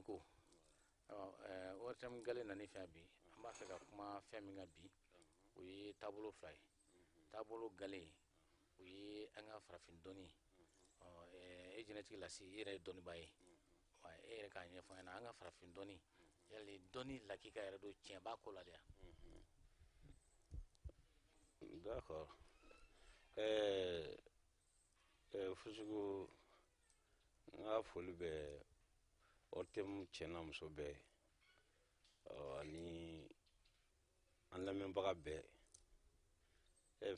ko. ORTM gale nana fɛn bi, an b'a fɛ ka kuma fɛn min kan bi, o ye taabolo fila ye. Taabolo gale, o ye an ka farafin dɔnni. E jinɛtigi Lasi, i yɛrɛ ye dɔnnibaa ye wa, e yɛrɛ k'a ɲɛfɔ an ɲɛna, an ka farafin dɔnni, yali dɔnni lakika yɛrɛ don, tiɲɛ b'a ko la de? D'accord. Fusugu, n ka foli bɛ ORTM cɛ n'a muso bɛɛ ani an lamɛnbaga bɛɛ.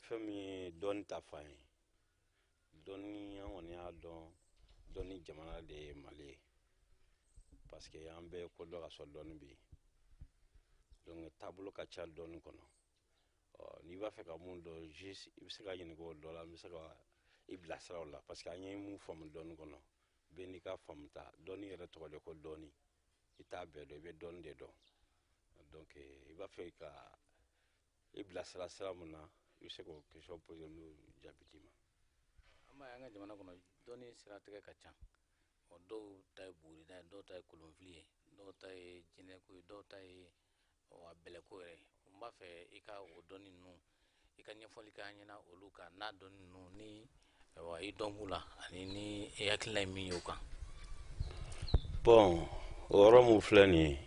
Fɛn min ye dɔnni ta fan ye, dɔnni, an kɔni y'a dɔn, dɔnni jamana de ye Mali ye, parce que an bɛɛ ko dɔ ka sɔrɔ dɔnni bɛ yen. Donc taabolo ka ca dɔnni kɔnɔ. Ɔ, n'i b'a fɛ ka mun dɔn juste, i bɛ se ka ɲininka o dɔ la, n bɛ se ka i bilasira o la, parce que an ye mun faamu dɔnni kɔnɔ, bɛɛ n'i ka faamuta. Dɔnni yɛrɛ tɔgɔ de ko dɔnni, i t'a bɛɛ dɔn, i bɛ dɔnni de dɔn. Donc i b'a fɛ ka i bilasira sira mun na, i bɛ se k'o question poser, n'o jaabi d'i ma. An b'a ye, an ka jamana kɔnɔ, dɔnni siratigɛ ka ca. Ɔ, dɔw ta ye bugurida ye, dɔw ta ye kolonfili ye, dɔw ta ye jinɛko ye, dɔw ta ye a bɛlɛko yɛrɛ. N b'a fɛ i ka o dɔnni ninnu, i ka ɲɛfɔli k'an ɲɛna olu kan, n'a dɔnni ninnu ni i dɔn b'u la, ani ni i hakilina ye min ye o kan. Bon, o yɔrɔ mun filɛ nin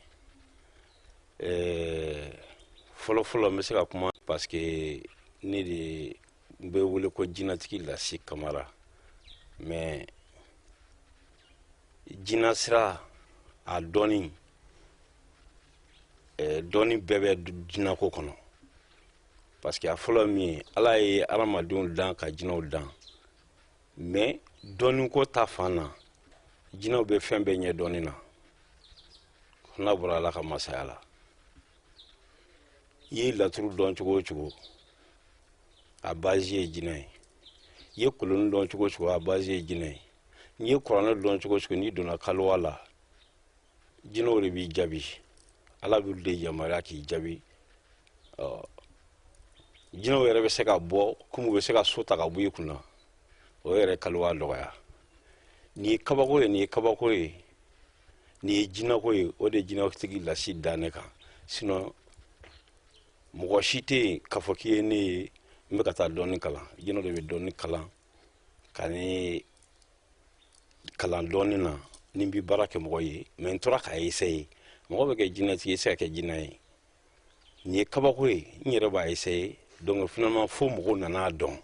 ye, fɔlɔ fɔlɔ, n bɛ se ka kuma parce que ne de bɛ wele ko jinɛtigi Lasi Kamara. Mais jinɛ sira a dɔnni, dɔnni bɛɛ bɛ jinɛko kɔnɔ, parce que a fɔlɔ min ye, Ala ye adamadenw dan ka jinɛw dan. Mais dɔnniko ta fan na, jinɛw bɛ fɛn bɛɛ ɲɛ dɔnni na. N'a bɔra Ala ka masaya la, i ye laturu dɔn cogo o cogo, a base ye jinɛ ye. I ye koloni dɔn cogo o cogo, a base ye jinɛ ye. N'i ye kuranɛ dɔn cogo o cogo, n'i donna kaliwa la, jinɛw de b'i jaabi. Ala b'olu de yamaruya k'i jaabi. Ɔ, jinɛw yɛrɛ bɛ se ka bɔ komi u bɛ se ka so ta ka bɔ i kunna, o yɛrɛ kaliwa dɔgɔya. Nin ye kabako ye, nin ye kabako ye, nin ye jinɛko ye. O de ye jinɛtigi Lasi da ne kan. Sinon mɔgɔ si tɛ yen k'a fɔ k'i ye ne ye n bɛ ka taa dɔnni kalan. Jinɛw de bɛ dɔnni kalan ka ne kalan dɔnni na, ni n bɛ baara kɛ mɔgɔ ye. Mais n tora k'a essayer. Mɔgɔ bɛ kɛ jinɛtigi, i tɛ se ka kɛ jinɛ ye. Nin ye kabako ye, n yɛrɛ b'a essayer. Donc finalement, fo mɔgɔw nana dɔn,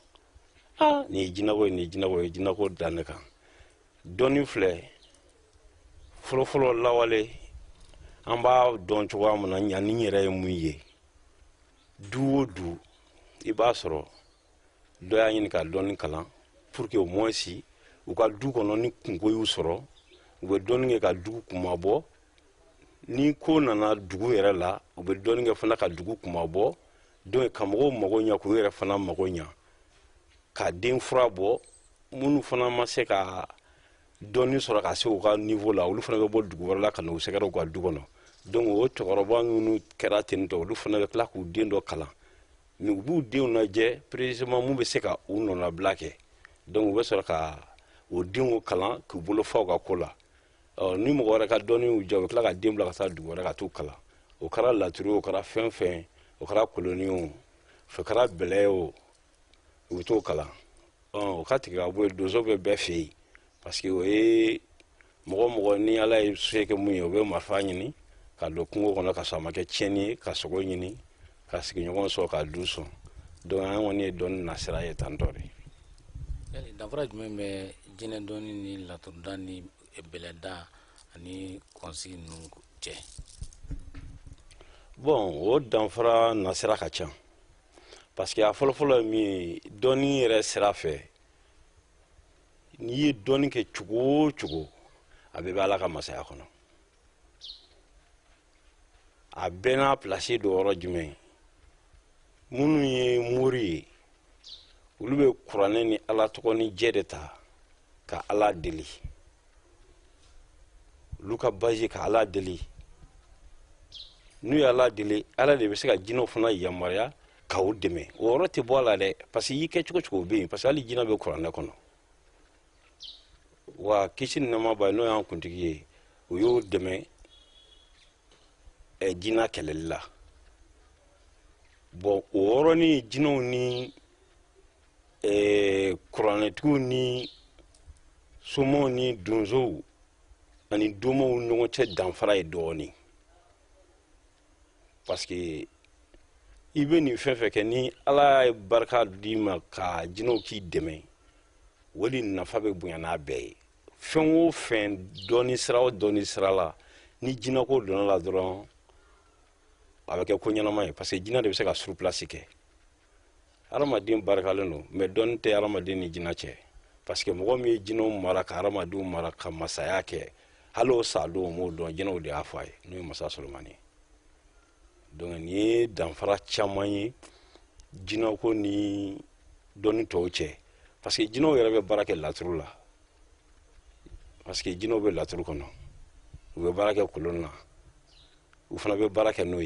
ah, nin ye jinɛko ye, nin ye jinɛko ye, jinɛko da ne kan. Dɔnni filɛ, fɔlɔfɔlɔ lawale, an b'a dɔn cogoya min na, ɲani yɛrɛ ye mun ye, du o du, i b'a sɔrɔ dɔ y'a ɲini ka dɔnni kalan pour que au moins si u ka du kɔnɔ, ni kunko y'u sɔrɔ, u bɛ dɔnni kɛ ka dugu kunmabɔ. Ni ko nana dugu yɛrɛ la, u bɛ dɔnni kɛ fana ka dugu kunmabɔ. Donc ka mɔgɔw mago ɲɛ, k'u yɛrɛ fana mago ɲɛ, ka den fura bɔ. Minnu fana ma se ka dɔnni sɔrɔ ka se u ka niveau la, olu fana bɛ bɔ dugu wɛrɛ la ka na u sɛgɛrɛ u ka du kɔnɔ. Donc o cɛkɔrɔba minnu kɛra ten tɔ, olu fana bɛ tila k'u den dɔ kalan, mais u b'u denw lajɛ précisément mun bɛ se ka u nɔnabila kɛ. Donc u bɛ sɔrɔ ka o denw kalan k'u bolo fa u ka ko la. Ɔ, ni mɔgɔ wɛrɛ ka dɔnni y'u diya, u bɛ tila ka den bila ka taa dugu wɛrɛ ka t'u kalan. O kɛra laturu ye, o kɛra fɛn fɛn, o kɛra koloni ye, o o kɛra bɛlɛ ye, o u bɛ t'o kalan. Ɔ, o ka tigɛ ka bɔ yen, donso bɛ bɛɛ fɛ yen, parce que o ye mɔgɔ mɔgɔ ni Ala ye se kɛ mun ye, o bɛ marifa ɲini ka don kungo kɔnɔ ka sɔrɔ a ma kɛ tiɲɛni ye, ka sogo ɲini ka sigiɲɔgɔn sɔrɔ, ka du sɔn. Donc an kɔni ye dɔnni nasira ye tantɔ de. Yali danfara jumɛn bɛ jinɛ dɔnni ni laturuda ni bɛlɛda ani kɔnsi ninnu cɛ? Bon, o danfara nasira ka ca, parce que a fɔlɔfɔlɔ ye min ye, dɔnni yɛrɛ sira fɛ, n'i ye dɔnni kɛ cogo o cogo, a bɛɛ bɛ Ala ka masaya kɔnɔ. A bɛɛ n'a place don. Yɔrɔ jumɛn? Minnu ye mori ye, olu bɛ kuranɛ ni Ala tɔgɔ ni jɛ de ta ka Ala deli. Olu ka base ka Ala deli. N'u ye Ala deli, Ala de bɛ se ka jinɛw fana yamaruya ka u dɛmɛ. O yɔrɔ tɛ bɔ a la dɛ, parce que i kɛ cogo cogo, o bɛ yen, parce que hali jinɛ bɛ kuranɛ kɔnɔ. Wa kisi ni nɛɛma b'a ye, n'o y'an kuntigi ye. O y'o dɛmɛ jinɛ kɛlɛli la. Bon, o yɔrɔnin, jinɛw ni kuranɛtigiw ni somaw ni donsow ani domaw ɲɔgɔn cɛ danfara ye dɔɔnin, parce que i bɛ nin fɛn fɛn kɛ, ni Ala ye barika d'i ma ka jinɛw k'i dɛmɛ, o de nafa bɛ bonya n'a bɛɛ ye. Fɛn o fɛn, dɔɔni sira o dɔɔni sira la, ni jinɛko donna la dɔrɔn, a bɛ kɛ ko ɲɛnama ye, parce que jinɛ de bɛ se ka sur place kɛ. Hadamaden barikalen don, mais dɔnni tɛ hadamaden ni jinɛ cɛ, parce que mɔgɔ min ye jinɛw mara ka hadamadenw mara ka masaya kɛ, hali o sa don, o m'o dɔn, jinɛw de y'a fɔ a ye, n'o ye masa Solomani ye. Donc nin ye danfara caman ye jinɛko ni dɔnni tɔw cɛ, parce que jinɛw yɛrɛ bɛ baara kɛ laturu la, parce que jinɛw bɛ laturu kɔnɔ, u bɛ baara kɛ kolon na, u fana bɛ baara kɛ n'o ye.